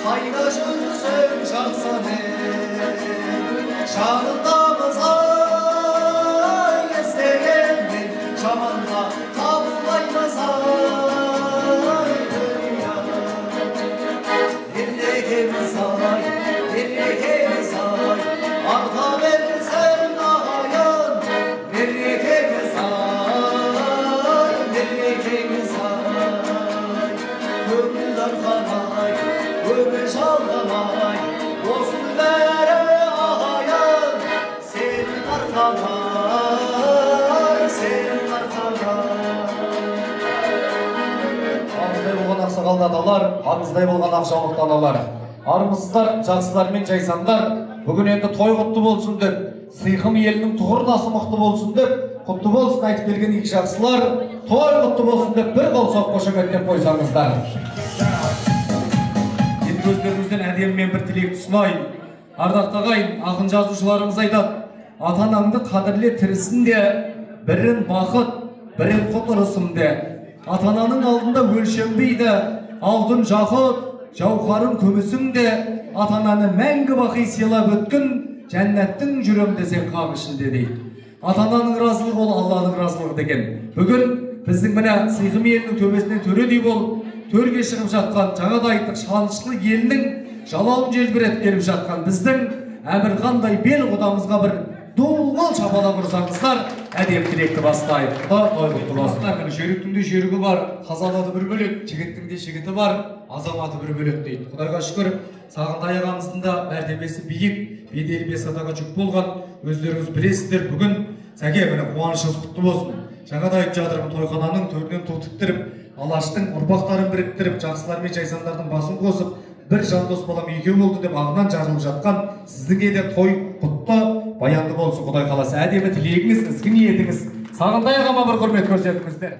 Қайда жүрсең жақсымен, жанындамыз ай, естегенмен жаманға қабылдаймыз ай, дүние. Ерлегеміз ай, ерлегеміз ай, арта берсін ағайын, мерекеміз ай, мерекеміз ай. Көңіл дархан ай, өмір жалған ай, осының бәрі ағайын, сенің арқаң ай, сенің арқаң ай. Абыздай болған ақсақалды аталар, абыздай болған ақ жаулықты аналар. Армысыздар, жақсылар мен жайсаңдар, бүгін енді той құтты болсын деп, сыйқым елінің тұғырнасы мықты болсын деп, құтты болсын айтып келген игі жақсылар, той құтты болсын деп бір қол соғып қошеметтеп қойсаңыздар. Енді өздеріңізден әдемімен бір тілек ұсынайын. Ардақты ағайын, ақын жазушыларымыз айтады, ата-анаңды қадірле тірісінде, бірін бақыт, бірін құт ырысым де. Ата-ананың алдында өлшенбейді, алтын жақұт, жауһарың күмісің де, ата-ананы мәңгі бақи сыйлап өткін, жәннаттың жүрем десең қақ ішінде дейді. Ата-ананың разылығы ол Алланың разылығы деген. Бүгін біздің міне сыйқым елінің төбесінен төредей болып, төрге шығып жатқан, жаңа да айттық, шанышқы елінің жалауын желбіретіп келіп жатқан біздің Әмірхандай бел құдамызға бір ду қол шапалақ ұрсаңыздар, әдемі тілекті бастайық. Құда той құтты болсын. Міне жүйріктің де жүйрігі бар, қазанаты бір бөлек, жігіттің де жігіті бар, азаматы бір бөлек дейді. Құдайға шүкір, Сағынтай ағамыздың да мәртебесі биік, беделі бес атаға жүк болған, өздеріңіз білесіздер. Бүгін Сәке, міне қуанышыңыз құтты болсын. Жаңа да айтып жатырмын, тойхананың төрінен ту тіктіріп, алаштың ұрпақтарын біріктіріп, жақсылар мен жайсаңдардың басын қосып, бір жандос балам екеу болды деп ағынан жарылып жатқан сіздің де той құтты, баянды болсын, Құдай қаласа. Әдемі тілегіңіз, ізгі ниетіңіз. Сағынтай ағама бір құрмет көрсетіңіздер.